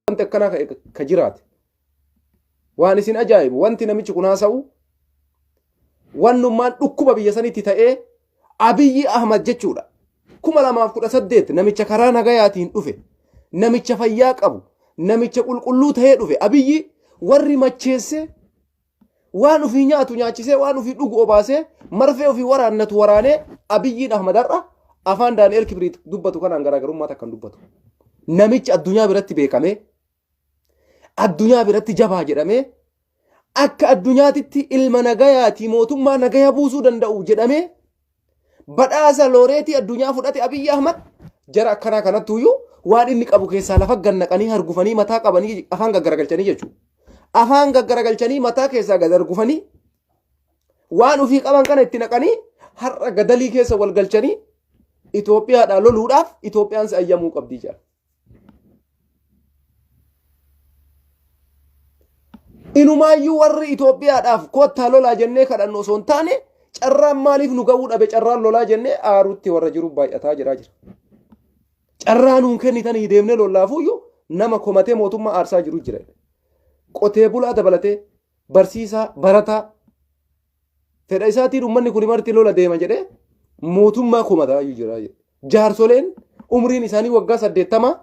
Wanti akkanaa ka jiraate. Waan isin ajaa'ibu wanti namichi kun haasa'u wannummaan dhukkuba biyya sanitti ta'ee Abiyyi Ahmad jechuudha. 2018 namicha karaa nagayaatiin dhufe, namicha fayyaa qabu, namicha qulqulluu ta'ee dhufe Abiyyi warri macheessee waan ofii nyaatu nyaachisee waan ofii dhugu obaasee marfee ofii waraannatu waraanee Abiyyiin Ahmad har'a afaan Daani'eel Kibriit dubbatu kanaan garaagarummaa takka hin dubbatu. Namichi addunyaa biratti beekamee addunyaa biratti jabaa jedhamee akka addunyaatitti ilma nagayaatii mootummaa nagaya buusuu danda'u jedhamee badhaasa looreetii addunyaa fudhate Abiyyi Ahmad jara akkanaa kanattuyyuu waan inni qabu keessaa lafa gannaqanii hargufanii mataa qabanii afaan gaggaragalchanii jechuudha. Afaan gaggaragalchanii mataa keessaa gad hargufanii waan ofii qaban kana itti naqanii har'a gadalii keessa wal galchanii Itoophiyaadhaa loluudhaaf Itoophiyaan si ayyamuu qabdi jedha. Inumaayyuu warri Itoophiyaadhaaf koottaa lolaa jennee kadhannu osoo hin taane carraan maaliif nu ga'uu dhabe carraan lolaa jennee aaruutti warra jiru baay'ataa jiraa jira. Carraa nuun kennitanii deemnee lollaafuyyuu nama komatee mootummaa aarsaa jiru jira. Qotee bulaa dabalatee barsiisaa barataa fedha isaatiin uummanni kun marti lola deema jedhee mootummaa komataa jira. Jaarsoleen umriin isaanii waggaa 80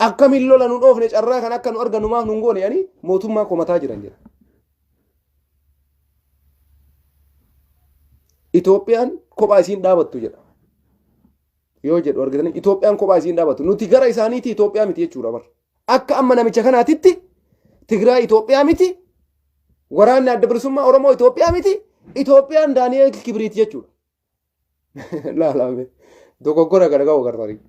akkamiin lola nu dhoofne carraa kan akka nu argannu maaf nu hin goone jedhanii mootummaa komataa jiran jedha. Itoophiyaan kophaa isiin dhaabattu jedha. Yoo jedhu argitanii Itoophiyaan kophaa isiin dhaabattu. Nuti gara isaaniitii Itoophiyaa miti jechuudha bara. Akka amma namicha kanaatitti Tigraay Itoophiyaa miti, waraanni adda bilisummaa Oromoo Itoophiyaa miti, Itoophiyaan Daani'eel Kibriit jechuudha. Laalame dogoggora kana ga'u agartanii.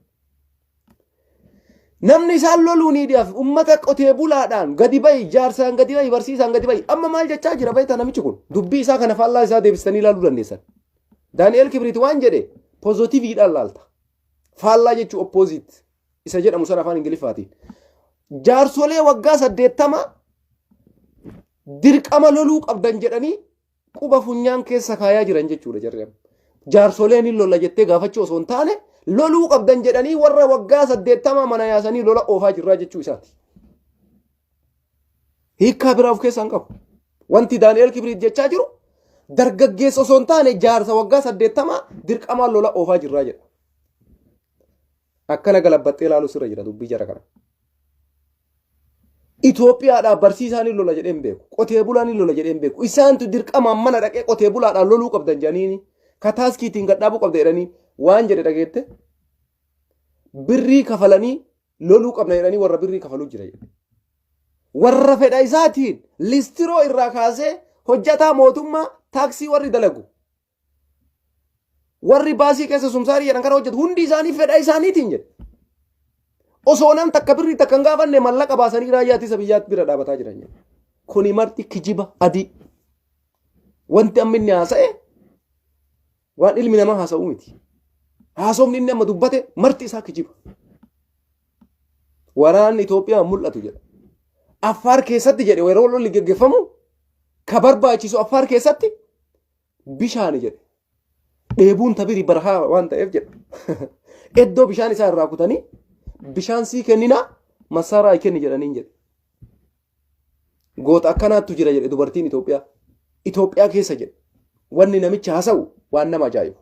Namni isaan loluu ni dhiyaaf uummata qotee bulaadhaan gadi bahi jaarsaan gadi bahi barsiisaan gadi bahi amma maal jechaa jira beektaa namichi kun dubbii isaa kana faallaa isaa deebistanii ilaaluu dandeessan. Daani'eel Kibriit waan jedhe pozitiiviidhaan laalta. Faallaa jechuun oppoziit isa jedhamu sana afaan Ingiliffaatiin. Jaarsolee waggaa 80 dirqama loluu qabdan jedhanii quba funyaan keessa kaayaa jiran jechuudha jarri amma. Jaarsoleen hin lolla jettee gaafachuu osoo hin taane loluu qabdan jedhanii warra waggaa 80 mana yaasanii lola oofaa jirraa jechuu isaati. Hiikkaa biraa of keessaa hin qabu. Wanti Daani'eel Kibriit jechaa jiru dargaggeessa osoo hin taane jaarsa waggaa 80 dirqamaan lola oofaa jirraa jedha. Akkana galabbaxxee ilaaluu sirra jira dubbii jara kana. Itoophiyaadhaa barsiisaan hin lola jedhee hin beeku. Qotee bulaan hin lola jedhee hin beeku. Isaantu dirqamaan mana dhaqee qotee bulaadhaan loluu qabdan jedhaniini ka taaskiitiin gadhaabuu qabda jedhanii waan jedhe dhageette birrii kafalanii loluu qabna jedhanii warra birrii kafaluu jira jedhe. Warra fedha isaatiin listiroo irraa kaasee hojjataa mootummaa taaksii warri dalagu Warri baasii keessa sumsaarii jedhan kana hojjetu hundi isaanii fedha isaaniitiin jedhe. Osoo nam takka birrii takka hin gaafanne mallaqa baasanii raayyaa ittisa biyyaatti bira dhaabataa jiran jedhe. Kuni marti kijiba adii. Wanti amma inni haasa'e waan ilmi namaa haasa'u miti. Haasofni inni amma dubbate marti isaa kijiba. Waraanni Itoophiyaa mul'atu jedha. Affaar keessatti jedhe yeroo lolli geggeeffamu ka barbaachisu Affaar keessatti bishaani jedhe. Dheebuun tabiri barahaa waan ta'eef jedha. Iddoo bishaan isaa irraa kutanii bishaan sii kenninaa massaaraa kenni jedhaniin jedhe. Goota akkanaattu jira jedhe dubartiin Itoophiyaa. Itoophiyaa keessa jedhe. Wanni namichi haasa'u waan nama ajaa'ibu.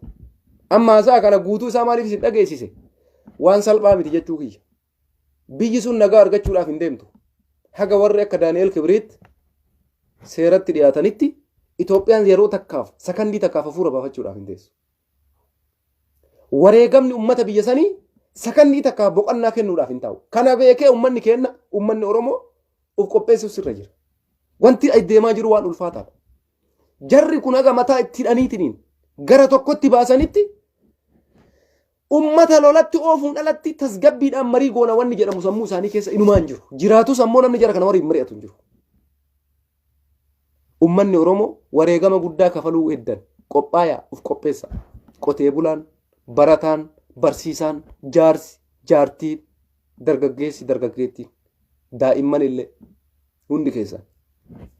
Amma haasa'a kana guutuu isaa maaliif isin dhageessise? Waan salphaa miti jechuu kiyya. Biyyi sun nagaa argachuudhaaf hin deemtu. Haga warri akka Daani'el Kibriit seeratti dhiyaatanitti Itoophiyaan yeroo takkaaf sakandii takkaaf hafuura baafachuudhaaf hin teessu. Wareegamni ummata biyya sanii sakandii takkaaf boqonnaa kennuudhaaf hin taa'u. Kana beekee ummanni keenna ummanni Oromoo of qopheessuuf sirra jira. Wanti deemaa jiru waan ulfaataadha. Jarri kun haga mataa itti hidhaniitiniin gara tokkotti baasanitti Ummata lolatti oofuun alatti tasgabbiidhaan marii goona wanni jedhamu sammuu isaanii keessa inumaa hin jiru. Jiraatus ammoo namni jara kana waliin mari'atu hin jiru. Ummanni Oromoo wareegama guddaa kafaluu heddan qophaayaa of qopheessa. Qotee bulaan, barataan, barsiisaan, jaarsi, jaartiin, dargaggeessi, dargaggeettiin, daa'imman illee hundi keessan.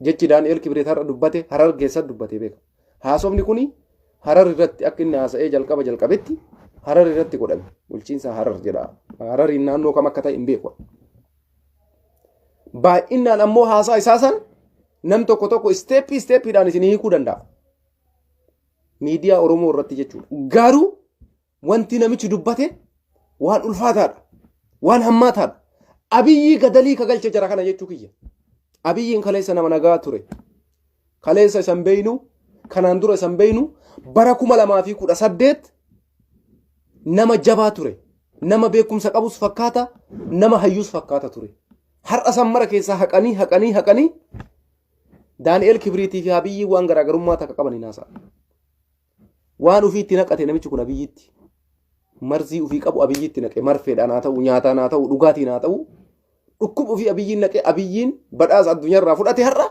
Jechi Daani'eel Kibreet har'a dubbate Harar keessatti dubbate beeka. Haasofni kuni Harar irratti akka inni haasa'ee jalqaba jalqabetti Harar irratti godhame. Bulchiinsa Harar jedha. Harariin naannoo kam akka ta'e hin beeku. Baay'inaan ammoo haasaa isaa san nam tokko tokko step stepiidhaan isin hiikuu danda'a. Miidiyaa Oromoo irratti jechuudha. Garuu wanti namichi dubbate waan ulfaataadha. Waan hammaataadha. Abiyyii gadalii kagalche jara kana jechuu kiyya. Abiyyiin kaleessa nama nagaa ture. Kaleessa isan beeynu, kanaan dura isan beeynu, bara 2018 nama jabaa ture. Nama beekumsa qabus fakkaata, nama hayyuus fakkaata ture. Har'a san mara keessaa haqanii haqanii haqanii Daani'eel Kibriitii fi Abiyyi waan garaagarummaa takka qaban hin haasa'a. Waan ofii itti naqate namichi kun Abiyyitti. Marzii ofii qabu Abiyyitti naqe, marfeedhaan haa ta'u, nyaataan haa ta'u, dhugaatiin haa ta'u, dhukkuba ofii Abiyyiin naqe. Abiyyiin badhaasa addunyaarraa fudhate, har'a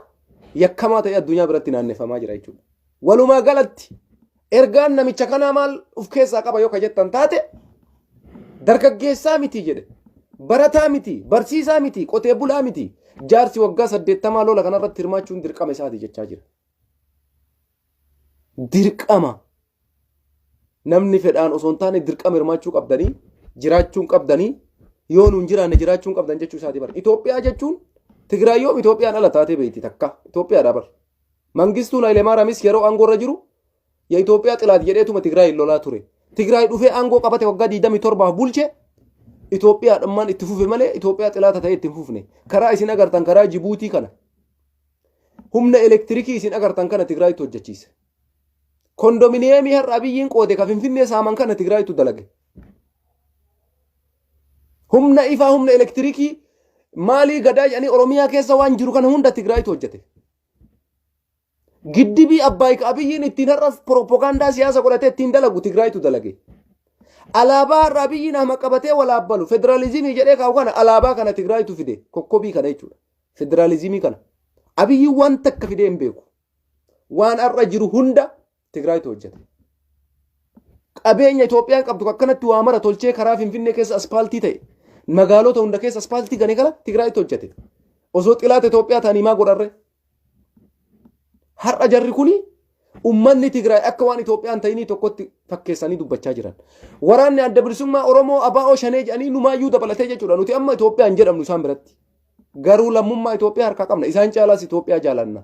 yakkamaa ta'e addunyaa biratti naannefamaa jira jechuudha. Walumaa galatti ergaan namicha kanaa maal of keessaa qaba yoo ka jettan taate, dargaggeessaa miti jedhe, barataa miti, barsiisaa miti, qotee bulaa miti, jaarsi waggaa 80 lola kanarratti hirmaachuun dirqama isaati jechaa jira. Dirqama, namni fedhaan osoo hin taane dirqama hirmaachuu qabdanii, jiraachuun qabdanii, yoo nuun jiraanne jiraachuun qabdan jechuu isaati bara. Itoophiyaa jechuun Tigraay yoom Itoophiyaan ala taatee beekti? Takka Itoophiyaadha bara. Mangistuun Hayilemaariyaamis yeroo aangoo irra jiru የኢትዮጵያ ጠላት jedheetuma Tigraay lolaa ture. Tigraay dhufee aangoo qabate, waggaa 27 bulche. Itoophiyaa dhummaan itti fufe malee Itoophiyaa xilaata ta'e itti hin fufne. Karaa isin agartan, karaa Jibuutii kana, humna elektirikii isin agartan kana Tigraayitu hojjechiise. Kondominiyeemii har'a Abiyyiin qoode ka Finfinnee saaman kana Tigraayitu dalage. Humna ifaa, humna elektirikii maalii gadaa jedhanii Oromiyaa keessa waan jiru kana hunda Tigraayitu hojjete. Giddibii Abbaay ka Abiyyiin ittiin har'a propagaandaa siyaasa godhatee ittiin dalagu Tigraayitu dalage. Alaabaa har'a Abiyyiin ahma qabatee walaabbalu, federaalizimii jedhee kaa'u kana, alaabaa kana Tigraayitu fide, kokkobii kana jechuudha. Federaalizimii kana. Abiyyiin waan takka fidee hin beeku. Waan har'a jiru hunda Tigraayitu hojjete. Qabeenya Itoophiyaan qabdu akkanatti waa mara tolchee, karaa Finfinnee keessa aspaaltii ta'e, magaalota hunda keessa aspaaltii gane kana Tigraayitu hojjete. Osoo xilaata Itoophiyaa ta'anii maa godharre? Har'a jarri kuni ummanni Tigraay akka waan Itoophiyaan ta'inii tokkotti fakkeessanii dubbachaa jiran. Waraanni Adda Bilisummaa Oromoo ABO Shanee jedhanii numaayyuu dabalatee jechuudha. Nuti amma Itoophiyaan jedhamnu isaan biratti. Garuu lammummaa Itoophiyaa harkaa qabna. Isaan caalaas Itoophiyaa jaalanna.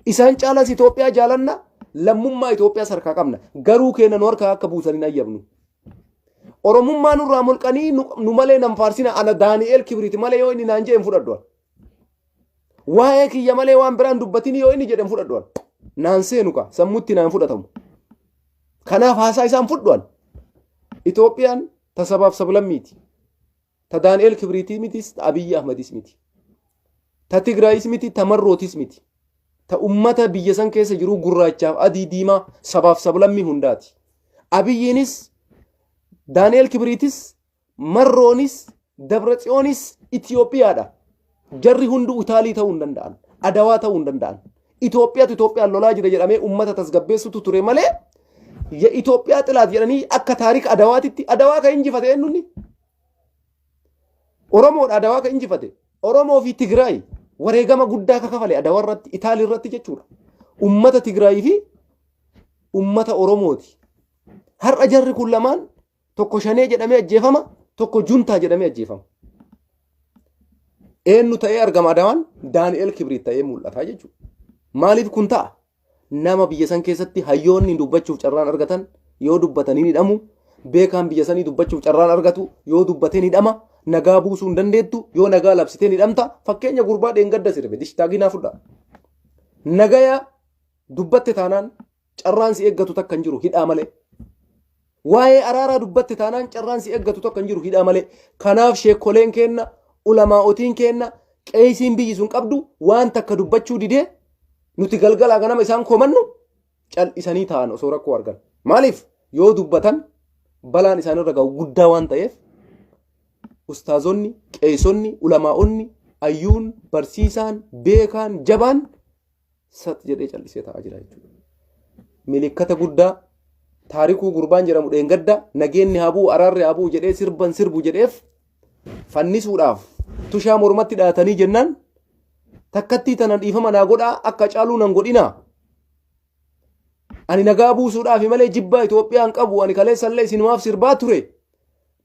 Isaan caalaas Itoophiyaa jaalanna. Lammummaa Itoophiyaas harkaa qabna. Garuu keenya nu harkaa akka buusan hin ayyamnu. Oromummaa nurraa mulqanii nu malee nan faarsina, ana Daani'eel Kibriiti malee yoo inni naan jee hin fudhadhu. Waa'ee kiyya malee waan biraan dubbatin yoo inni jedhe hin fudhadhu. Naan seenu ka sammuutti naan fudhatamu. Kanaaf haasaa isaan fudhuan. Itoophiyaan ta sabaaf sablammiiti. Ta Daani'eel Kibriitii mitis, ta Abiyyi Ahmadis miti. Ta Tigraayis miti, ta Marrootis miti. Ta ummata biyya san keessa jiru gurraachaaf adii, diimaa, sabaaf sablammii hundaati. Abiyyiinis, Daani'eel Kibriitis, Marroonis, Dabratsiyoonis Itoophiyaadha. Jarri hunduu Itaalii ta'uu hin danda'an. Adawaa ta'uu hin danda'an. Itoophiyaatu Itoophiyaan lolaa jira jedhamee ummata tasgabbeessutu ture malee የኢትዮጵያ ጠላት jedhanii akka taarika Adawaatitti. Adawaa kan injifate eenyunni? Oromoodha Adawaa kan injifate. Oromoo fi Tigraay wareegama guddaa ka kafale Adawaa irratti, Itaalii irratti jechuudha. Ummata Tigraay fi ummata Oromooti. Har'a jarri kun lamaan tokko Shanee jedhamee ajjeefama, tokko Juntaa jedhamee ajjeefama. Eenyu ta'ee argama Adawaan? Daani'el Kibriit ta'ee mul'ata jechuudha. Maaliif kun ta'a? Nama biyya san keessatti hayyoonni dubbachuuf carraan argatan yoo dubbatanii hidhamu, beekaan biyya sanii dubbachuuf carraan argatu yoo dubbatee hidhama, nagaa buusuu hin dandeettu, yoo nagaa labsitee hidhamta. Fakkeenya gurbaa dheengadda sirbe dishtaaginaa fudha. Nagaya dubbatte taanaan carraan si eeggatu takka hin jiru, hidhaa malee. Waa'ee araaraa dubbatte taanaan carraan si eeggatu takka hin jiru, hidhaa malee. Kanaaf sheekoleen keenna, ulamaa'otiin keenna, qeesiin biyyi sun qabdu waan takka dubbachuu didee, nuti galgalaa ganama isaan komannu cal'isanii ta'an osoo rakkoo argan. Maaliif? Yoo dubbatan balaan isaanirra ga'u guddaa waan ta'eef, ustaazonni, qeesonni, ulamaa'onni, ayyuun, barsiisaan, beekaan, jabaan sat jedhee cal'isee taa'aa jira jechuudha. Milikkata guddaa Taarikuu gurbaan jedhamu dheengadda nageenni haa bu'u, araarri haa bu'u jedhee sirban sirbu jedheef fannisuudhaaf tushaa mormatti dhaatanii jennaan, takkattii tanan dhiifama naa godhaa, akka caaluu nan godhinaa. Ani nagaa buusuudhaaf malee jibbaa Itoophiyaan qabu, ani kaleessallee isinumaaf sirbaa ture.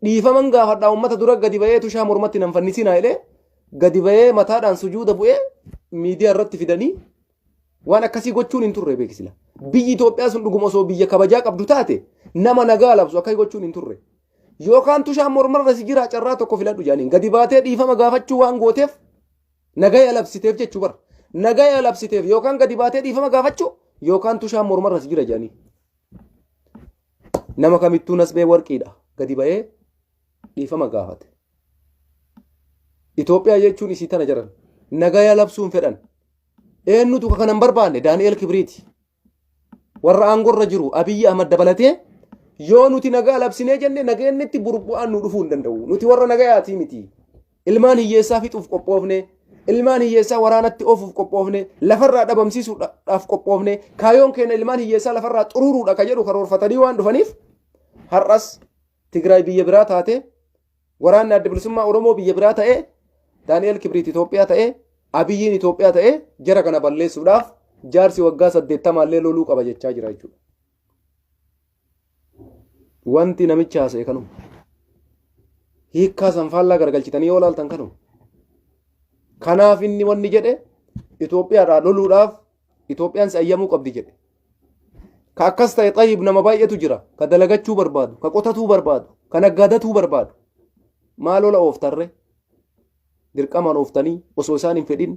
Dhiifaman gaafadhaa, uummata dura gadi ba'ee tushaa mormatti nan fannisinaa jedhee Gadi bahee mataadhaan sujuuda bu'ee miidiyaa irratti fidanii waan akkasii gochuun hin turre beeksila. Biyyi Itoophiyaa sun dhuguma osoo biyya kabajaa qabdu taate nama nagaa labsu akkasii gochuun hin turre. Yookaan tushaan mormarra si jira, carraa tokko filadhu jedhaniin gadi baatee dhiifama gaafachuu waan gooteef nagaya labsiteef jechuu bara. Nagaya labsiteef yookaan gadi baatee dhiifama gaafachuu yookaan tushaan mormarra si jira jedhanii. Nama kamittuu nasbee warqiidha gadi bahee dhiifama gaafate. Itoophiyaa jechuun isii tana jiran nagaya labsuun fedhan. Eenyutu kana hin barbaanne? Daani'eel Kibriiti. Warra aangorra jiru Abiyyi Ahmad dabalatee yoo nuti nagaa labsinee jenne nageennitti burbu'aan nu dhufuu hin danda'u. Nuti warra nagayaatii miti. Ilmaan hiyyeessaa fixuuf qophoofne, ilmaan hiyyeessaa waraanatti oofuuf qophoofne, lafarraa dhabamsiisuudhaaf qophoofne, kaayoon keenya ilmaan hiyyeessaa lafarraa xuruuruudha ka jedhu karoorfatanii waan dhufaniif har'as Tigraay biyya biraa taate, waraanni Adda Bilisummaa Oromoo biyya biraa ta'ee, Daani'eel Kibriit Itoophiyaa ta'ee, Abiyyiin Itoophiyaa ta'ee jara kana balleessuudhaaf jaarsi waggaa 80llee loluu qaba jechaa jira jechuudha. Wanti namichi haasa'e kanuma. Hiikkaa san faallaa garagalchitanii yoo ilaaltan kanuma. Kanaaf inni wanni jedhe Itoophiyaadhaa loluudhaaf Itoophiyaan si ayyamuu qabdi jedhe. Ka akkas ta'e xayyib nama baay'eetu jira. Ka dalagachuu barbaadu, ka qotatuu barbaadu, ka naggaadatuu barbaadu. Maa lola ooftarre? Dirqamaan ooftanii osoo isaan hin fedhin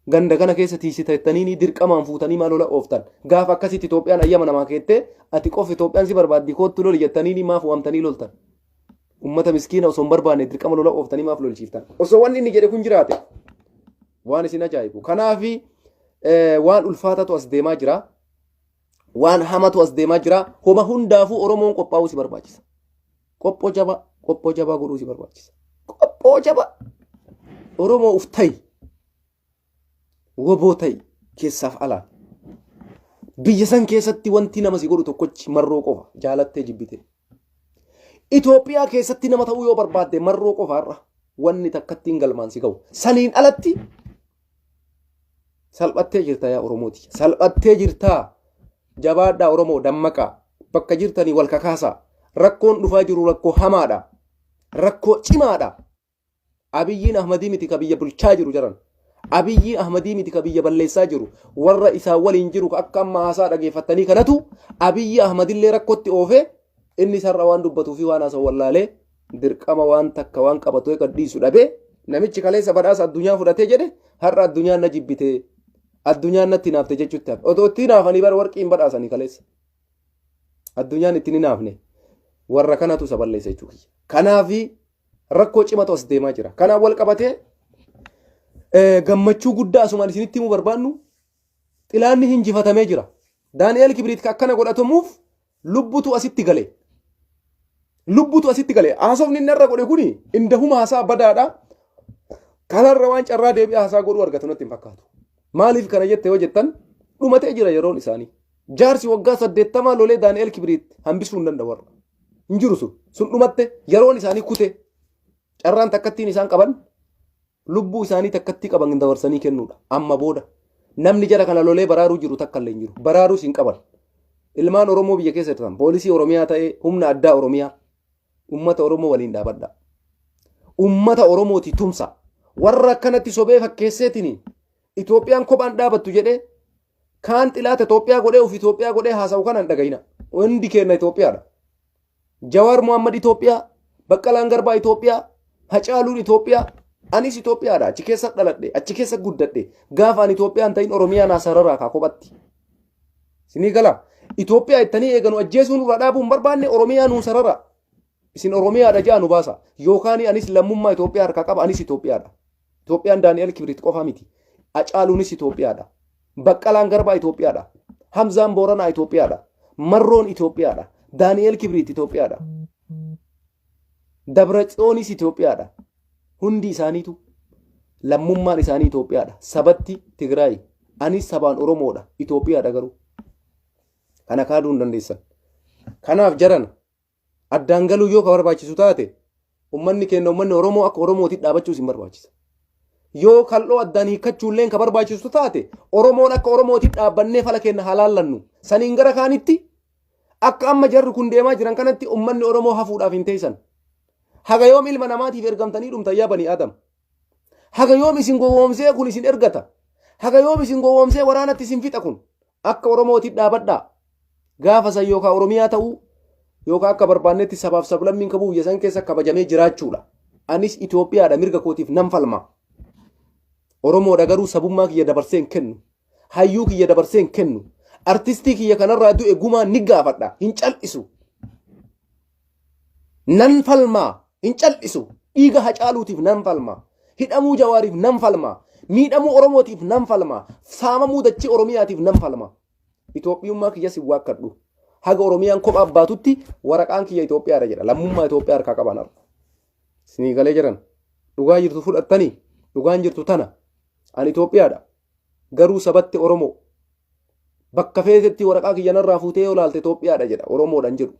ganda kana keessa tiisitattanii dirqamaan fuutanii maa lola ooftan? Gaafa akkasitti Itoophiyaan ayyama namaa keettee ati qofa Itoophiyaan si barbaaddi koottu loli jettanii maaf waamtanii loltan? Ummata miskiina osoo hin barbaanne dirqama lola ooftanii maaf lolchiiftan? Osoo wanni inni jedhe kun jiraate waan isin ajaa'ibu. Kanaafi waan ulfaatatu as deemaa jira. Waan hamatu as deemaa jira. Homa hundaafuu Oromoon qophaa'uu si barbaachisa. Qophoo jabaa, qophoo jabaa godhuu si barbaachisa. Qophoo jabaa. Oromoo uf ta'i. Woboo ta'i keessaaf alaan. Biyya san keessatti wanti nama si godhu tokkochi Marroo qofa jaalattee jibbite. Itoophiyaa keessatti nama ta'uu yoo barbaadde Marroo qofaarra wanni takkattiin galmaan si ga'u. Saniin alatti salphattee jirta yaa Oromooti. Salphattee jirtaa. Jabaadhaa Oromoo, dammaqaa. Bakka jirtanii wal kakaasaa. Rakkoon dhufaa jiru rakkoo hamaadha. Rakkoo cimaadha. Abiyyiin Ahmadii miti ka biyya bulchaa jiru jaran. Abiyyiin Ahmadii miti ka biyya balleessaa jiru. Warra isaan waliin jiru ka akka amma haasaa dhageeffattanii kanatu Abiyyi Ahmadillee rakkootti oofee inni sarara waan dubbatuu fi waan haasa'u wallaalee dirqama waan takka waan qabatu eega dhiisu dhabee namichi kaleessa badhaasa addunyaa fudhatee jedhe har'a addunyaan na jibbite, addunyaan natti naafte jechuutti hafe. Otoo itti naafanii bara warqii hin badhaasanii kaleessa. Addunyaan itti ni naafne, warra kanatu isa balleessa jechuudha. Kanaafi rakkoo cimatu as deemaa jira. Kanaan wal qabatee gammachuu guddaa asumaan isinitti himuu barbaannu xilaanni hinjifatamee jira. Daani'eel Kibriit ka akkana godhatamuuf lubbutu asitti gale. Lubbutu asitti gale. Haasofni inni irra godhe kuni indahuma haasaa badaadha. Kanarra waan carraa deebi'ee haasaa godhuu argatu natti hin fakkaatu. Maaliif kana jette yoo jettan, dhumatee jira yeroon isaanii. Jaarsi waggaa 80 lolee Daani'eel Kibriit hambisuu hin danda'u warra. Hin jiru sun. Sun dhumatte, yeroon isaanii kute. Carraan takkattiin isaan qaban lubbuu isaanii takkattii qaban dabarsanii kennuudha. Amma booda namni jara kana lolee baraaruu jiru takka illee hin jiru. Baraaruus hin qaban. Ilmaan Oromoo biyya keessa jirtan, poolisii Oromiyaa ta'ee humna addaa Oromiyaa, uummata Oromoo waliin dhaabadha. Uummata Oromooti tumsa. Warra akkanatti sobee fakkeesseetiin Itoophiyaan kophaan dhaabattu jedhee kaan xilaata Itoophiyaa godhee of Itoophiyaa godhee haasa'u kana hin dhagayina. Hundi keenya Itoophiyaadha. Jawaar Muhammad Itoophiyaa, Baqqalaan Garbaa Itoophiyaa, Hacaaluun Itoophiyaa, anis Itoophiyaadha. Achi keessa dhaladhe, achi keessa guddadhe. Gaafa ani Itoophiyaa hin ta'in Oromiyaa naa sararaa kaa kophatti. Isinii gala. Itoophiyaa ittanii eeganu ajjeesuu nurraa dhaabuu hin barbaanne, Oromiyaa nuu sarara. Isin Oromiyaadha jedha nu baasa. Yookaan anis lammummaa Itoophiyaa harkaa qaba, anis Itoophiyaadha. Itoophiyaan Daani'el Kibrit qofa miti. Hacaaluunis Itoophiyaadha. Baqqalaan Garbaa Itoophiyaadha. Hamzaan Booranaa Itoophiyaadha. Marroon Itoophiyaadha. Daani'el Kibrit Itoophiyaadha. Dabratsiyoonis Itoophiyaadha. Hundi isaaniitu lammummaan isaanii Itoophiyaadha. Sabatti Tigraay. Anis sabaan Oromoodha. Itoophiyaadha garuu. Kana kaaduu hin dandeessan. Kanaaf jarana addaan galuu yoo ka barbaachisu taate, ummanni keenya, ummanni Oromoo akka Oromootti dhaabachuus hin barbaachisa. Yoo kal'oo addaan hiikkachuulleen ka barbaachisu taate, Oromoon akka Oromootti dhaabbannee fala keenya haa laallannu. Saniin gara kaanitti akka amma jarri kun deemaa jiran kanatti ummanni Oromoo hafuudhaaf hin teessan. Haga yoom ilma namaatiif ergamtanii dhumtan yaa banii Adam? Haga yoom isin gowwoomsee kun isin ergata? Haga yoom isin gowwoomsee waraanatti isin fixa kun? Akka Oromootti dhaabadhaa. Gaafa san yookaan Oromiyaa ta'uu yookaan akka barbaannetti sabaaf sablammiin qabuu biyya san keessa kabajamee jiraachuudha. Anis Itoophiyaadha, mirga kootiif nan falma. Oromoodha, garuu sabummaa kiyya dabarsee hin kennu. Hayyuu kiyya dabarsee hin kennu. Artistii kiyya kanarraa du'e gumaa ni gaafadha. Hin cal'isu. Nan falmaa. Hin cal'isu. Dhiiga Hacaaluutiif nan falma. Hidhamuu Jawaariif nan falma. Miidhamuu Oromootiif nan falma. Saamamuu dachee Oromiyaatiif nan falma. Itoophiyummaa kiyya si waakkadhu. Haga Oromiyaan kophaa baatutti waraqaan kiyya Itoophiyaadha jedha. Lammummaa Itoophiyaa harkaa qaban har'a. Isinii galee jiran. Dhugaa jirtu fudhattanii, dhugaan jirtu tana. Ani Itoophiyaadha. Garuu sabatti Oromoo. Bakka feetetti waraqaa kiyya narraa fuutee yoo laalte Itoophiyaadha jedha. Oromoodhaan jedhu.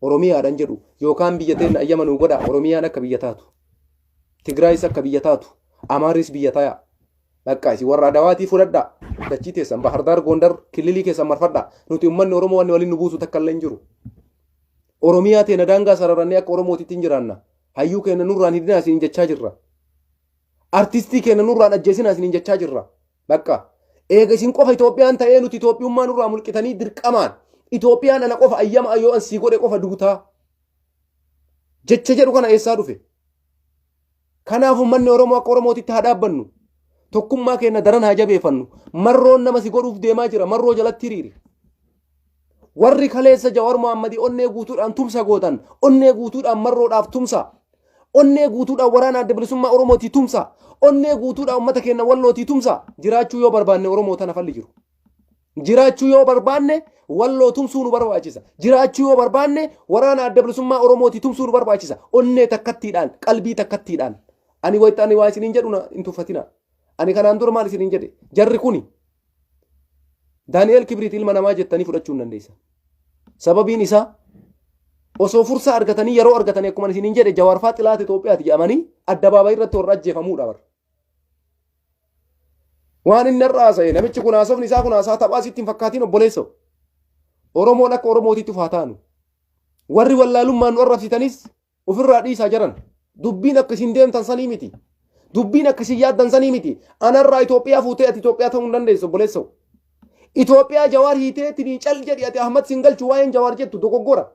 Oromiyaadhaan jedhu, yookaan biyya teenna ayyama nuu godha, Oromiyaan akka biyya taatu. Tigraayis akka biyya taatu. Amaaris biyya tayaa. Bakka isin warra Adawaatii fudhadhaa. Dachii teessan Bahardaar, Gondar, kililii keessan marfadhaa. Nuti uummanni Oromoo wanni waliin nu buusu takka illee hin jiru. Oromiyaa teena daangaa sararannee akka Oromootitti hin jiraanna. Hayyuu keenya nurraan hidhinaa isiniin jechaa jirra. Artistii keenya nurraan ajjeesinaa isiniin jechaa jirra. Bakka eega isin qofa Itoophiyaan ta'ee nuti Itoophiyummaa nurraa mulqitanii dirqamaan Itoophiyaan ana qofa ayyama yoo an sii godhe qofa duutaa. Jecha jedhu kana eessaa dhufe? Kanaaf uummanni Oromoo akka Oromootitti haa dhaabbannu. Tokkummaa keenya daran haa jabeeffannu. Marroon nama si godhuuf deemaa jira. Marroo jalatti hiriiri. Warri kaleessa Jawaar Mohaammadii onnee guutuudhaan tumsa gootan, onnee guutuudhaan Marroodhaaf tumsa. Onnee guutuudhaan waraana Adda Bilisummaa Oromootii tumsa. Onnee guutuudhaan uummata keenya Wallootii tumsa. Jiraachuu yoo barbaanne Oromoo tana falli jiru. Jiraachuu yoo barbaanne Walloo tumsuu nu barbaachisa. Jiraachuu yoo barbaanne waraana Adda Bilisummaa Oromootii tumsuu nu barbaachisa. Onnee takkattiidhaan, qalbii takkattiidhaan. Ani wayita ani waa isiniin jedhu hin tuffatina. Ani kanaan dura maal isiniin jedhe? Jarri kuni Daani'eel Kibriit ilma namaa jettanii fudhachuu hin dandeessan. Sababiin isaa osoo fursaa argatanii, yeroo argatanii, akkuma isiniin jedhe, Jawaarfaa xilaata Itoophiyaati jedhamanii addabaabayii irratti warra ajjeefamuudha bara. Waan inni har'a haasa'e, namichi kun haasofni isaa kun haasaa taphaa sitti hin fakkaatiin, obboleessoo. Oromoon akka Oromootitti uf haa taanu. Warri wallaalummaan nu arrabsitanis ofirraa dhiisaa jiran. Dubbiin akka isin deemtan sanii miti. Dubbiin akka isin yaaddan sanii miti. Anarraa Itoophiyaa fuutee ati Itoophiyaa ta'uu hin dandeessu, obboleessoo. Itoophiyaa Jawaar hiitee tinii cal jedhi ati Ahmad sin galchu, waa'een Jawaar jettu dogoggora.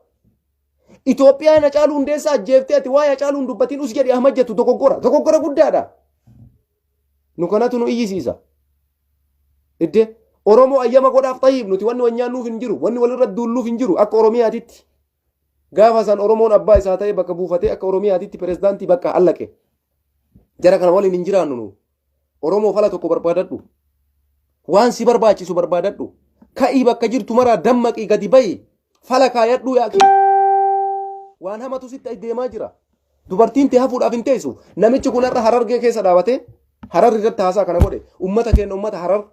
Itoophiyaan Hacaaluu Hundeessaa ajjeeftee ati waa'ee Hacaaluu hin dubbatin us jedhi Ahmad jettu dogoggora. Dogoggora guddaadha. Nu kanatu nu iyyisiisa. Iddee Oromoo ayyama godhaaf xayyib, nuti wanni wal nyaannuuf hin jiru, wanni walirra duulluuf hin jiru akka Oromiyaatitti. Gaafa san Oromoon abbaa isaa ta'ee bakka buufatee akka Oromiyaatitti pirezidaantii bakka allaqe. Jara kana waliin hin jiraannu nu. Oromoo fala tokko barbaadadhu. Waan si barbaachisu barbaadadhu. Ka'ii bakka jirtu maraa dammaqii gadi ba'i. Fala kaayadhuu yaaqi. Waan hamatu sitti deemaa jira. Dubartiin tee hafuudhaaf hin teessu. Namichi kun har'a Harargee keessa dhaabatee Harar irratti haasaa kana godhe. Uummata keenya, uummata Harar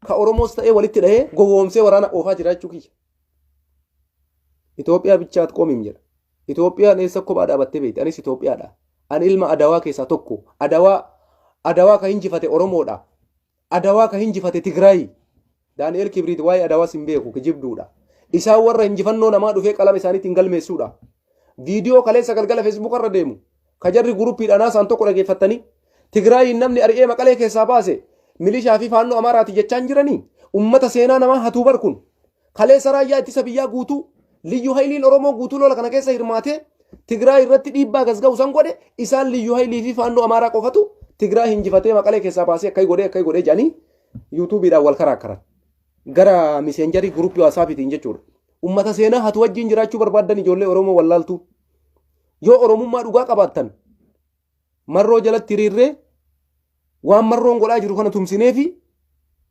ka Oromoos ta'ee walitti dhahee gowwoomsee waraana oofaa jira jechuu kiyya. Itoophiyaa bichaat qoomim jedha. Itoophiyaan eessa kophaa dhaabattee beekti? Anis Itoophiyaadha. Ani ilma Adawaa keessaa tokko. Adawaa ka hinjifate Oromoodha. Adawaa ka hinjifate Tigraayi. Daani'eel Kibriit waa'ee Adawaas hin beeku, kijibduudha. Isaan warra injifannoo namaa dhufee qalama isaaniitiin galmeessuudha. Viidiyoo kaleessa galgala Facebook irra deemu ka jarri guruppiidhaan haasa'an tokko dhageeffattanii, Tigraayiin namni ari'ee Maqalee keessaa baase milishaa fi faannoo Amaaraati jechaan jiranii. Ummata seenaa namaa hatuu bar kun. Kaleessa raayyaa ittisa biyyaa guutuu, Liyyu Hayiliin Oromoo guutuu lola kana keessa hirmaatee Tigraay irratti dhiibbaa gasga'u san godhe, isaan Liyyu Hayilii fi faannoo Amaaraa qofatu Tigraay hinjifatee Maqalee keessaa baasee akkai godhee akkai godhee jedhanii yuutuubiidhaan wal karaakkaran. Gara miseenjarii guruppii waasaapiitiin jechuudha. Ummata seenaa hatu wajjin jiraachuu barbaaddan, ijoollee Oromoo wallaaltuu? Yoo Oromummaa dhugaa qabaattan, Marroo jalatti hiriirree waan Marroon godhaa jiru kana tumsinee fi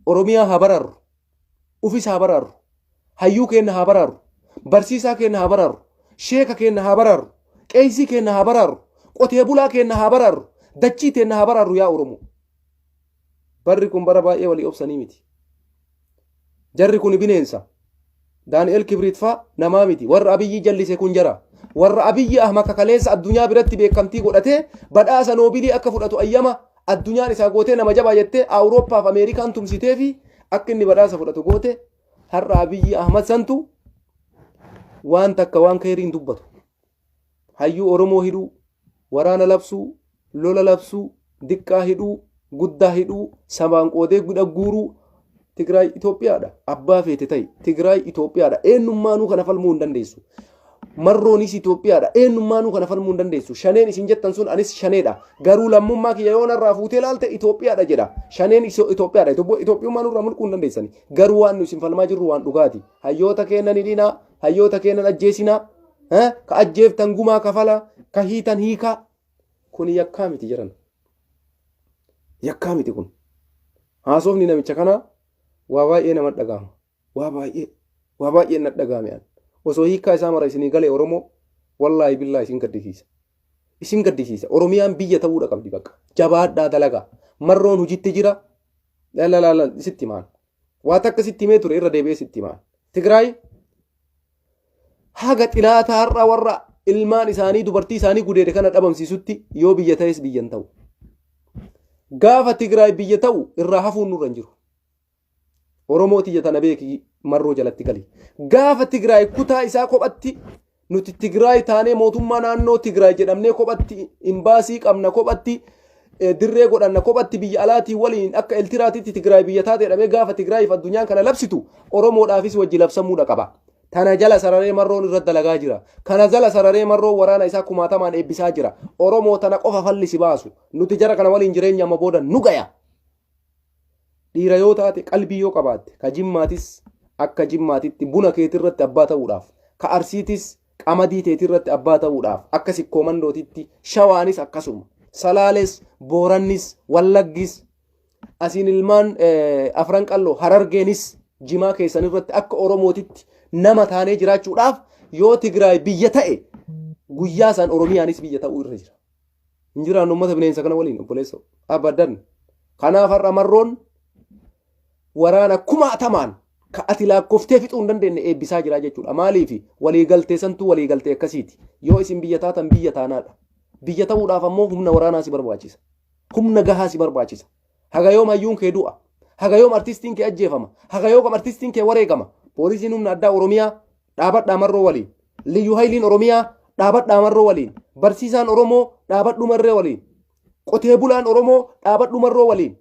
Oromiyaa haa baraarru. Ufis haa baraarru. Hayyuu keenya haa baraarru. Barsiisaa keenya haa baraarru. Sheeka keenya haa baraarru. Qeesii keenya haa baraarru. Qotee bulaa keenya haa baraarru. Dachii teenya haa baraarru, yaa Oromoo. Barri kun bara baay'ee walii obsanii miti. Jarri kun bineensa. Daani'el Kibriit faa namaa miti. Warra Abiyyi jallise kun jara. Warra Abiyyi Ahmad kakaleessa addunyaa biratti beekamtii godhatee badhaasa Noobilii akka fudhatu ayyama addunyaan isaa gootee, nama jabaa jettee Awurooppaaf Ameerikaan tumsitee fi akka inni badhaasa fudhatu goote, har'a Abiyyi Ahmad santu waan takka waan keeriin dubbatu. Hayyuu Oromoo hidhuu, waraana labsuu, lola labsuu. Diqqaa hidhuu, guddaa hidhuu, sabaan qoodee guuruu. Tigraay Itoophiyaadha. Abbaa feete ta'i. Tigraay Itoophiyaadha. Eenyummaanuu kana falmuu hin dandeessu. Marroonis Itoophiyaadha. Eenyummaanuu kana falmuu hin dandeessu. Shaneen isin jettan sun anis shaneedha. Garuu lammummaa kiyya yoo narraa fuutee laalte Itoophiyaadha jedha. Shaneen Itoophiyaadha. Itoophiyummaa nurraa mulquu hin dandeessani. Garuu waan nu isin falmaa jirru waan dhugaati. Hayyoota keennan hidhinaa, hayyoota keennan ajjeesinaa, ka ajjeeftan gumaa kafalaa, ka hiitan hiikaa. Kun yakkaa miti jedhan. Yakkaa miti kun. Haasofni namicha kanaa waa baay'ee nama dhagahama. Waa baay'ee. Waa baay'ee na dhagahame an. Osoo hiikkaa isaa mara isinii galee Oromoo, wallaahi billaa isin gaddisiisa. Isin gaddisiisa. Oromiyaan biyya ta'uudha qabdi bakka. Jabaadhaa, dalagaa. Marroon hojiitti jira. Lalalala sitti himaan. Waa takka sitti himee ture, irra deebi'ee sitti himaan. Tigraay haga xilaata har'a warra ilmaan isaanii, dubartii isaanii gudeede kana dhabamsiisutti yoo biyya ta'es biyya hin ta'u. Gaafa Tigraay biyya ta'u irraa hafuun nurra hin jiru. Oromoo tiyya tana beeki, marroo jalatti gali. Gaafa Tigraay kutaa isaa kophatti, nuti Tigraay taanee mootummaa naannoo Tigraay jedhamnee, kophatti imbaasii qabna, kophatti dirree godhanna, kophatti biyya alaatii waliin akka Eltiraatitti Tigraay biyya taate jedhamee, gaafa Tigraayiif addunyaan kana labsitu Oromoodhaafis wajji labsamuudha qaba. Tana jala sararee marroon irra dalagaa jira. Kana jala sararee marroon waraana isaa kumaatamaan eebbisaa jira. Oromoo, tana qofa falli si baasu. Nuti jara kana waliin jireenya amma booda nu gaya. Dhiira yoo taate, qalbii yoo qabaatte, ka Jimmaatis akka Jimmaatitti buna keetirratti abbaa ta'uudhaaf, ka Arsiitis qamadii teetirratti abbaa ta'uudhaaf, akka Sikkoo Mandootitti, Shawaanis akkasuma, Salaales, Boorannis, Wallaggis, asiin ilmaan Afran Qalloo, Harargeenis jimaa keessan irratti akka Oromootitti nama taanee jiraachuudhaaf, yoo Tigraay biyya ta'e guyyaa san Oromiyaanis biyya ta'uu irra jira. Hin jiraannu uummata bineensa kana waliin, obboleessa, abadan. Kanaaf har'a marroon waraana kumaatamaan ka ati laakkoftee fixuu hin dandeenye eebbisaa jira jechuudha. Maaliif? Waliigaltee santuu waliigaltee akkasiiti. Yoo isin biyya taatan biyya taanaadha. Biyya ta'uudhaaf ammoo humna waraanaa si barbaachisa. Humna gahaa si barbaachisa. Haga yoom hayyuun kee du'a? Haga yoom artistiin kee ajjeefama? Haga yoom artistiin kee wareegama? Poolisiin humna addaa Oromiyaa, dhaabadhaa marroo waliin. Liyyu Hayiliin Oromiyaa, dhaabadhaa marroo waliin. Barsiisaan Oromoo, dhaabadhu marree waliin. Qotee bulaan Oromoo, dhaabadhu marroo waliin.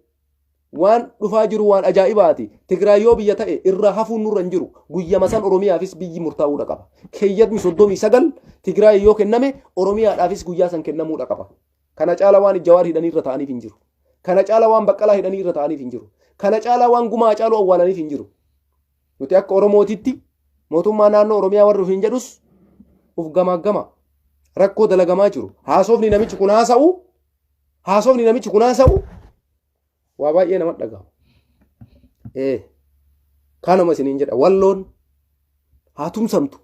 Waan dhufaa jiru waan ajaa'ibaati. Tigraay yoo biyya ta'e irraa hafuun nurra hin jiru. Guyyama san Oromiyaafis biyyi murtaa'uudha qaba. Keeyyatni 39 Tigraay yoo kenname Oromiyaadhaafis guyyaa san kennamuudha qaba. Kana caala waan Jawaar hidhanii irra ta'aniif hin jiru. Kana caala waan Baqqalaa hidhanii irra ta'aniif hin jiru. Kana caala waan gumaa Hacaaluu awwaalaniif hin jiru. Nuti akka Oromootitti mootummaa naannoo Oromiyaa warri ofiin jedhus uf gamaa gama rakkoo dalagamaa jiru. Haasofni namichi kun haasa'u, haasofni namichi kun haasa'u waa baay'ee nama dhaga'ama. Ee, kanuma isiniin jedha, Walloon haa tumsamtu,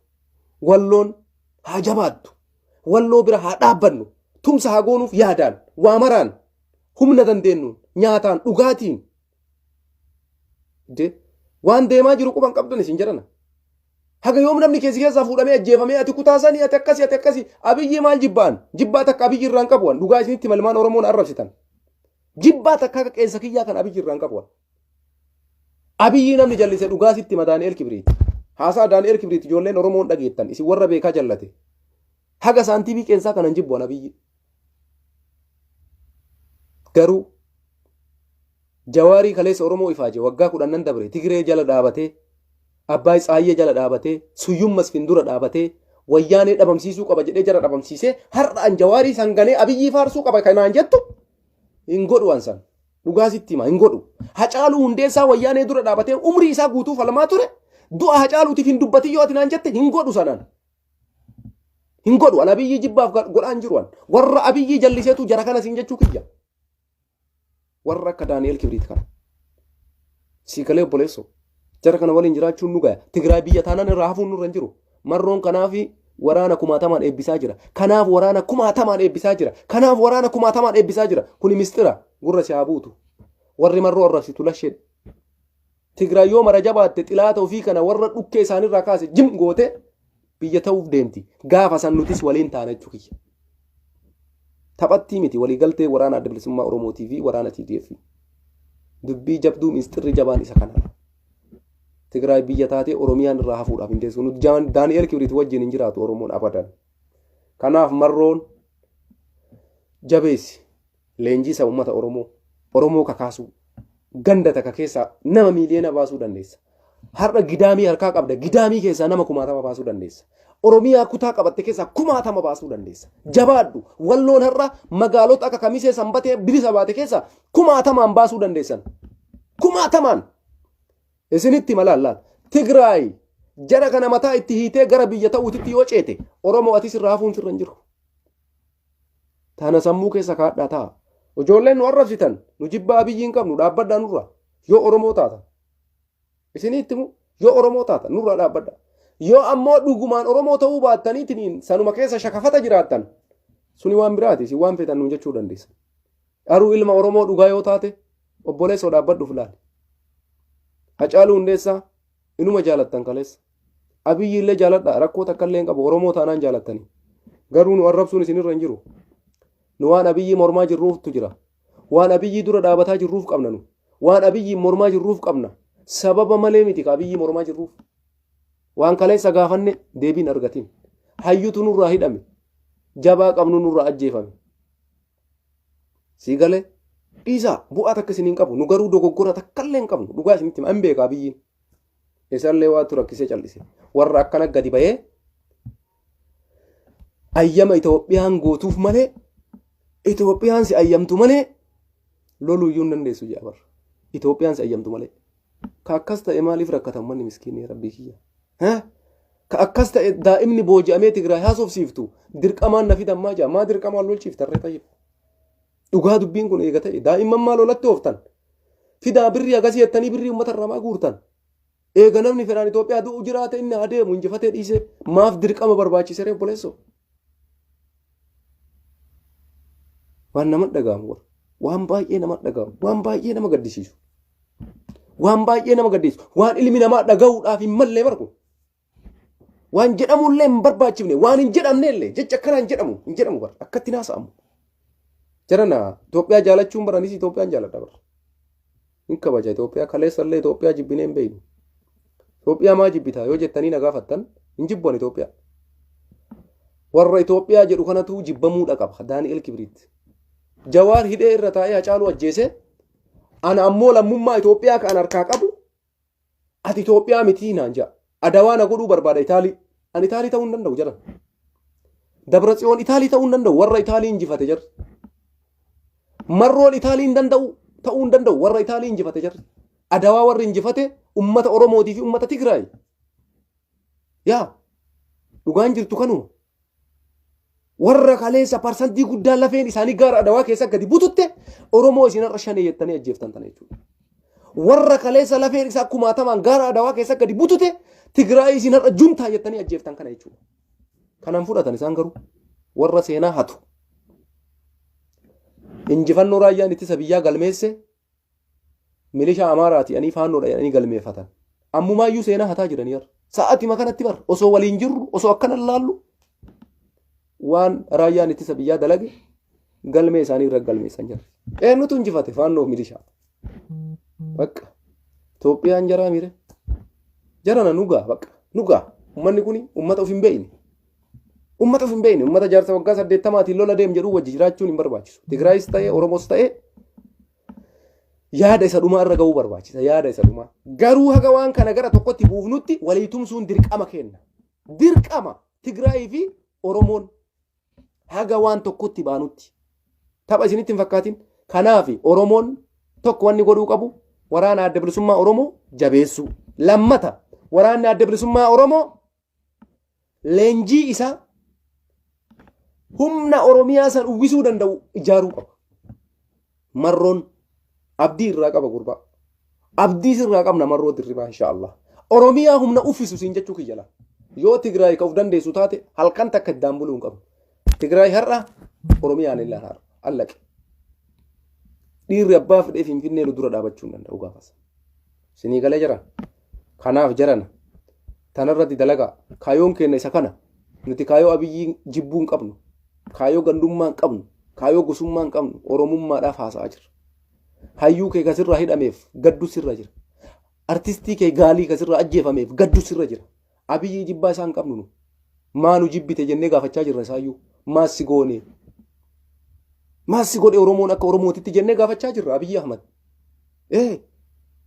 Walloon haa jabaattu, Walloo bira haa dhaabbannu, tumsa haa goonuuf, yaadaan, waa maraan, humna dandeenyuun, nyaataan, dhugaatiin. De waan deemaa jiru quban qabdan isin jedhana. Haga yoom namni keessi keessaa fuudhamee ajjeefamee, ati kutaa sanii, ati akkasii, ati akkasii? Abiyyi maal jibbaan? Jibbaa takka Abiyyi irraan qabu. Dhugaa isinitti malmaan Oromoon arrabsitan. Jibbaa takka akka qeensa kiyyaa kan Abiyyi irraan qabu. Abiyyi namni jallise, dhugaa sitti hima, Daani'el Kibriiti. Haasaa Daani'el Kibriiti ijoolleen Oromoon dhageettan, isin warra beekaa jallate. Haga saantiimii qeensaa kanan jibbu an Abiyyi. Garuu Jawaarii kaleessa Oromoo ifaaje waggaa 10 dabre Tigree jala dhaabatee, Abbaay Tsaayyee jala dhaabatee, Suyyum Masfin dura dhaabatee, Wayyaanee dhabamsiisuu qaba jedhee jara dhabamsiisee, har'a an Jawaarii sanganee Abiyyii faarsuu qaba kanaan jettu hin godhu an san. Dhugaa sitti hima, hin godhu. Hacaaluu Hundeessaa Wayyaanee dura dhaabatee umrii isaa guutuu falmaa ture, du'a Hacaaluutiif hin dubbatin yoo ati naan jette hin godhu sanaan. Hin godhu, an Abiyyii jibbaaf godhaan jiru an. Warra Abiyyii jalliseetu jara kana siin jechuu kiyya. Warra akka Daani'el Kibriit kana. Sii galee, obboleessoo? Jara kana waliin jiraachuun nu gaya. Tigraay biyya taanaan irraa hafuun nurra hin jiru. Marroon kanaaf waraana kumaatamaan eebbisaa jira. Kanaaf waraana kumaatamaan eebbisaa jira. Kanaaf waraana kumaatamaan eebbisaa jira. Kuni mistira gurra si haa buutu. Warri marroo arrabsitu lashee. Tigraay yoo mara jabaatte, xilaata ofii kana warra dhukkee isaanirraa kaase jim goote, biyya ta'uuf deemti. Gaafa san nutis waliin taana jechuu kiyya. Taphattii miti waliigaltee waraana Adda Bilisummaa Oromootii fi waraana TDF. Dubbii jabduu, misxirri jabaan isa kanadha. Tigraay biyya taatee Oromiyaan irraa hafuudhaaf hin teessu. Nuti Daani'el Kibriit wajjin hin jiraatu Oromoon abadan. Kanaaf marroon jabeessi. Leenjiisa uummata Oromoo, Oromoo kakaasuu, ganda takka keessaa nama miiliyoona baasuu dandeessa. Har'a Gidaamii harkaa qabda, Gidaamii keessaa nama kumaatama baasuu dandeessa. Oromiyaa kutaa qabatte keessaa kumaatama baasuu dandeessa. Jabaadhu, Walloon har'a magaalota akka Kamisee Sanbatee bilisa baate keessaa kumaatamaan baasuu dandeessan. Kumaatamaan! Isinitti hima laal laal. Tigraay jara kana mataa itti hiitee gara biyya ta'uutitti yoo ceete Oromoo atis irraa hafuun sirra hin jiru. Tana sammuu keessa kaadhaa ta'a. Ijoolleen nu arrabsitan nu jibbaa Abiyyi hin qabnu dhaabbadhaa nurraa yoo Oromoo taatan. Isinitti himu yoo Oromoo taatan nurraa dhaabbadhaa. Yoo ammoo dhugumaan Oromoo ta'uu baattaniitiin sanuma keessa shakafata jiraattan suni waan biraati isin waan feetan nuun jechuu dandeessan. Garuu ilma Oromoo dhugaa yoo taate obboleessoo dhaabbadhuuf laali. Hacaaluu Hundeessaa inuma jaalattan kaleessa. Abiyyi illee jaaladha rakkoo takka illee hin qabu Oromoo taanaan jaalattanii. Garuu nu arrabsuun isinirra hin jiru. Nu waan Abiyyi mormaa jirruuftu jira. Waan Abiyyi dura dhaabataa jirruuf qabna nu. Waan Abiyyi mormaa jirruuf qabna. Sababa malee miti ka Abiyyi mormaa jirruuf. Waan kaleessa gaafanne deebiin argatiin. Hayyutu nurraa hidhame. Jabaa qabnu nurraa ajjeefame. Sii galee? Dhiisaa bu'aa takka isin hin qabu. Nu garuu dogoggora takka illee hin qabnu. Dhugaa isinitti hima. Hin beeka Abiyyiin. Isallee waatu rakkisee callise. Warra akkana gadi bahee ayyama Itoophiyaan gootuuf malee Itoophiyaan si ayyamtu malee loluu iyyuu hin dandeessu jedha barra. Itoophiyaan si ayyamtu malee. Ka akkas ta'e maaliif rakkatan manni miskiinni rabbii kiyya. Ka akkas ta'e daa'imni booji'amee Tigraay haasofsiiftu dirqamaan na fidan maa jaa maa dirqamaan lolchiiftan ree tayyib. Dhugaa dubbiin kun eega ta'e daa'imman maa lolatti ooftan. Fidaa birrii agasii jettanii birrii uummata irraa maa guurtan. Eega namni fedhaan Itoophiyaa du'u jiraate inni haa deemu injifatee dhiisee maaf dirqama barbaachise ree obboleessoo. Waan nama dhaga'amu warra. Waan baay'ee nama dhaga'amu. Waan baay'ee nama gaddisiisu. Waan baay'ee nama gaddisiisu. Waan ilmi namaa dhaga'uudhaaf hin mallee barku. Waan jedhamullee hin barbaachifne. Waan hin jedhamne illee jecha akkanaa hin jedhamu. Hin jedhamu bara. Akkatti naasa'amu. Jarana Itoophiyaa jaalachuun baranis Itoophiyaan jaaladha bara. Hin kabaja Itoophiyaa kaleessa illee Itoophiyaa jibbinee hin beeknu. Itoophiyaa maa jibbitaa yoo jettanii na gaafattan hin jibbu ani Itoophiyaa. Warra Itoophiyaa jedhu kanatu jibbamuudha qaba Daani'el Kibriit. Jawaar hidhee irra taa'ee Hacaaluu ajjeese ana ammoo lammummaa Itoophiyaa kan harkaa qabu ati Itoophiyaa mitii naan ja'a. Adawaa na godhuu barbaada Itaalii. Ani Itaalii ta'uu hin danda'u jedhan. Dabra Tsiyoon Itaalii ta'uu hin danda'u warra Itaalii injifate jarri. Marroon Itaalii hin danda'u ta'uu hin danda'u warra Itaalii injifate jarri. Adawaa warri injifate ummata Oromootii fi ummata Tigraay. Yaa dhugaan jirtu kanuma. Warra kaleessa parsantii guddaa lafeen isaanii gaara Adawaa keessa gadi bututte Oromoo isin har'a shanee jettanii ajjeeftan tana jechuudha. Warra kaleessa lafeen isaa kumaatamaan gaara Adawaa keessa gadi butute Tigraay isin har'a juntaa jettanii ajjeeftan kana jechuudha. Kanan fudhatan isaan garuu warra seenaa hatu. Injifannoo raayyaan ittisa biyyaa galmeesse milishaa Amaaraati jedhanii faannoodha jedhanii galmeeffatan. Ammumaayyuu seenaa hataa jiranii har'a. Sa'aatima kanatti bar osoo waliin jirru osoo akkana laallu waan raayyaan ittisa biyyaa dalage galmee isaanii irra galmeessan jira. Eenyutu injifate faannoo milishaa? Bakka Itoophiyaan jaraa miire. Jarana nugaa bakka nugaa uummanni kun uummata of hin beekne. Uummata of hin beekne uummata jaarsa waggaa saddeettamaatiin lola deem jedhuu wajji jiraachuun hin barbaachisu. Tigraayis ta'ee Oromoos ta'ee yaada isa dhumaa irra ga'uu barbaachisa yaada isa dhumaa. Garuu haga waan kana gara tokkotti buufnutti walii tumsuun dirqama kenna. Dirqama Tigraayii fi Oromoon haga waan tokkotti baanutti. Tapha isinitti hin fakkaatin. Kanaaf Oromoon tokko wanni godhuu qabu waraana adda bilisummaa Oromoo jabeessuu. Lammata waraanni adda bilisummaa Oromoo leenjii isaa humna Oromiyaa san uwwisuu danda'u ijaaruu qaba. Marroon abdii irraa qaba gurbaa. Abdii sirraa qabna marroo dirribaa inshaallah. Oromiyaa humna uffisu siin jechuu kiyya laa. Yoo Tigraay ka of dandeessu taate halkan takka iddaan buluu hin qabnu. Tigraay har'a Oromiyaan illaan har'a allaqe. Dhiirri abbaa fedhee Finfinnee nu dura dhaabachuu hin danda'u gaafas. Sinii galee jira. Kanaaf jarana tanarratti dalagaa kaayoon keenya isa kana nuti kaayoo Abiyyiin jibbuu hin qabnu. Kaayoo gandummaa hin qabnu. Kaayoo gosummaa hin qabnu. Oromummaadhaaf haasa'aa jirra. Hayyuu kee ka sirraa hidhameef gaddu sirra jira. Artistii kee gaalii ka sirraa ajjeefameef gaddu sirra jira. Abiyyii jibbaa isaa hin qabnu nu. Maa nu jibbite jennee gaafachaa jirra isaayyuu. Maas si goone. Maal si godhe Oromoon akka Oromootitti jennee gaafachaa jirra Abiyyi Ahmad. Ee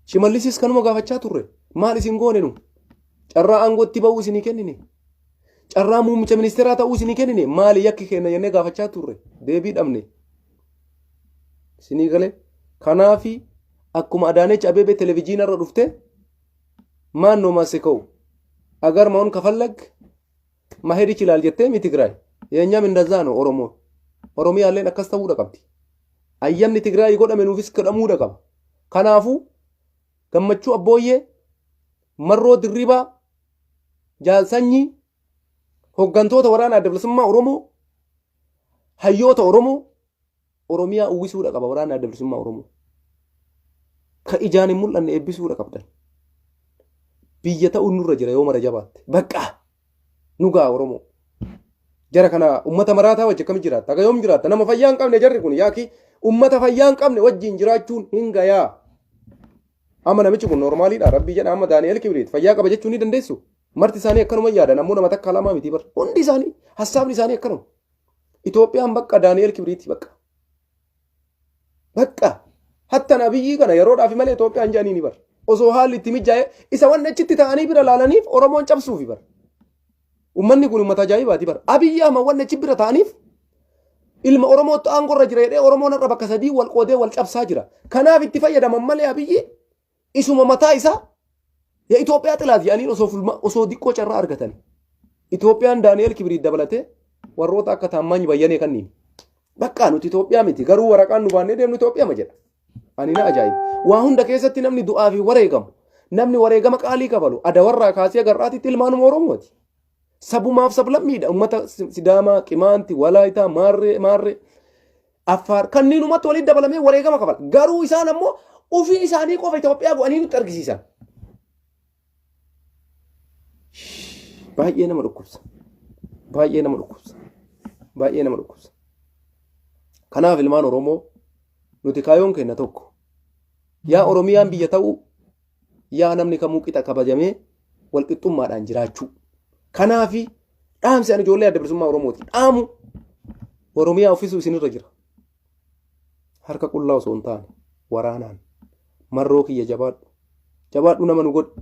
Shimallisis kanuma gaafachaa turre. Maal isin goone nu? Carraa aangootti ba'uu isinii kennine. Carraa muummicha ministeeraa ta'uu isinii kennine. Maali yakki kenna jennee gaafachaa turre. Deebii dhabne. Isinii galee. Kanaafi akkuma Adaanech Abeebee televizyiina irra dhufte maannoo maasikawu agar maun kafallag መሄድ ይችላል jettee mi Tigraay የእኛም እንደዛ ነው ኦሮሞ Oromiyaalleen akkas ta'uudha qabdi. Ayyamni Tigraay godhame nuufis godhamuudha qaba. Kanaafuu Gammachuu Abbooyyee, Marroo Dirribaa, Jaalsanyii, hoggantoota waraana Adda Bilisummaa Oromoo, hayyoota Oromoo, Oromiyaa uwwisuudha qaba waraana Adda Bilisummaa Oromoo. Ka ijaan hin mul'anne eebbisuudha qabdan. Biyya ta'uun nurra jira yoo mara jabaatte. Bakka nu ga'a Oromoo. Jara kana ummata maraataa wajji akkamitti jiraatta? Haga yoom jiraatta? Nama fayyaa hin qabne jarri kun yaaki ummata fayyaa hin qabne wajjin jiraachuun hin gayaa. Amma namichi kun noormaaliidha. Rabbii jedha amma Daani'el Kibriit fayyaa qaba jechuu ni dandeessu. Marti isaanii akkanuma yaadan ammoo nama takka lamaa miti bar. Hundi isaanii hassaabni isaanii akkanuma. Itoophiyaan bakka Daani'el Kibriiti bakka. Bakka hattan Abiyyii kana yeroodhaaf malee Itoophiyaan jedhanii ni bar. Osoo haalli itti mijaa'e isa wanni achitti ta'anii bira laalaniif Oromoon cabsuufi bar. Uummanni kun uummata ajaa'ibaati bar. Abiyyi Ahmad wanni achi bira ta'aniif ilma Oromootti aangorra jira jedhee Oromoon har'a bakka sadii wal qoodee wal cabsaa jira. Kanaaf itti fayyadaman malee Abiyyi isuma mataa isaa ya Itoophiyaa xilaat jedhaniin osoo fulma osoo diqqoo carraa argatan. Itoophiyaan Daani'el Kibriit dabalatee warroota akka Taammaany Bayyanee kanniin. Bakka nuti Itoophiyaa miti garuu waraqaan nu baannee deemnu Itoophiyaa ma jedha. Ani na ajaa'iba. Waa hunda keessatti namni du'aa fi wareegamu namni wareegama qaalii kafalu adawarraa kaasee agarraatitti ilmaanuma Oromooti. Sabumaaf sablammiidha. Uummata Sidaamaa, Qimaanti, Walaayitaa, Maarree, Maarree, Affaar kanniinumatti walitti dabalamee wareegama kafala. Garuu isaan ammoo ofii isaanii qofa Itoophiyaa godhanii nutti argisiisan. Baay'ee nama dhukkubsa. Baay'ee nama dhukkubsa. Baay'ee nama dhukkubsa. Kanaaf ilmaan Oromoo nuti kaayoon keenya tokko. Yaa Oromiyaan biyya ta'uu yaa namni kamuu qixa kabajamee walqixxummaadhaan jiraachuu. Kanaafi dhaamsi ani ijoollee Adda Bilisummaa Oromooti dhaamu Oromiyaa uffisuu isinirra jira. Harka qullaa osoo hin taane waraanaan marroo kiyya jabaadhu. Jabaadhu nama nu godhi.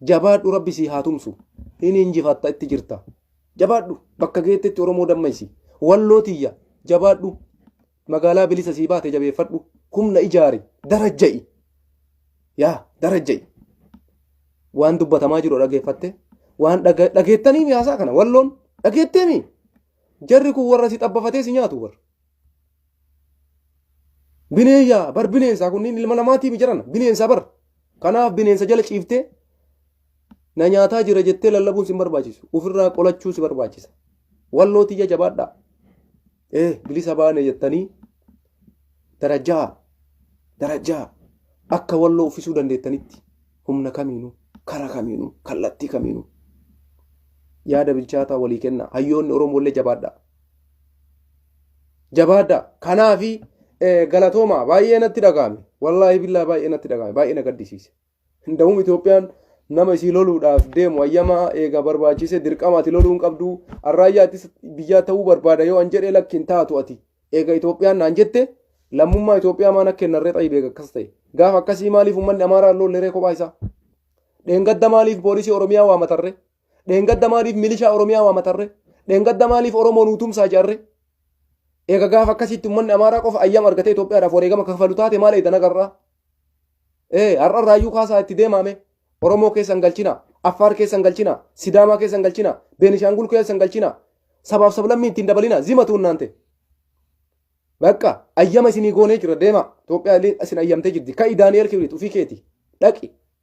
Jabaadhu rabbi sii haa tumsu. Hin injifatta itti jirta. Jabaadhu bakka geettetti Oromoo dammaysi. Walloo tiyya jabaadhu. Magaalaa bilisa sii baate jabeeffadhu. Humna ijaari. Darajja'i. Yaa darajja'i. Waan dubbatamaa jiru dhageeffatte. Waan dhageettanii mi haasaa kana walloon dhageettee mi? Jarri kun warra si xabbafatee si nyaatu warra. Bineeyyaa bar bineensaa kunniin ilma namaatii mi jiran bineensa bar. Kanaaf bineensa jala ciiftee na nyaataa jira jettee lallabuun si hin barbaachisu. Ofirraa qolachuu si barbaachisa. Walloo tiyya jabaadhaa. Ee bilisa baane jettanii darajaa darajaa akka walloo uffisuu dandeettanitti humna kamiinuu karaa kamiinuu kallattii kamiinuu yaada bilchaataa walii kennaa hayyoonni Oromoollee jabaadhaa. Jabaadhaa. Kanaafi galatooma baay'ee natti dhaga'ame. Wallaahi billaa baay'ee natti dhaga'ame baay'ee na gaddisiise. Nda'um Itoophiyaan nama isii loluudhaaf deemu ayyama eega barbaachise dirqama ati loluu hin qabdu. Arraayyaa ittisa biyyaa ta'uu barbaada yoo an jedhe lakki hin taatu ati. Eega Itoophiyaan naan jette lammummaa Itoophiyaa maan akka kennarree xayyib eega akkas ta'e. Gaafa akkasii maaliif uummanni Amaaraa lolleree kophaa isaa? Dheengadda maaliif poolisii Oromiyaa waamatarree? Dheengadda maaliif milishaa Oromiyaa waamatarree? Dheengadda maaliif Oromoo nuu tumsaa jaarree? Eega gaafa akkasitti uummanni Amaaraa qofa ayyama argatee Itoophiyaadhaaf wareegama kafalu taate maal eegdan agarraa? Ee har'a irraayyuu kaasaa itti deemaame. Oromoo keessa hin galchina, Affaar keessa hin galchina, Sidaamaa keessa hin galchina, Beenishaangul keessa hin galchina. Sabaaf sablammii ittiin dabalina zima tuunnaante. Bakka ayyama isinii goonee jira deema. Itoophiyaa illee isin ayyamtee jirti. Ka'i Daani'eel Kibrit ofii keeti. Dhaqi.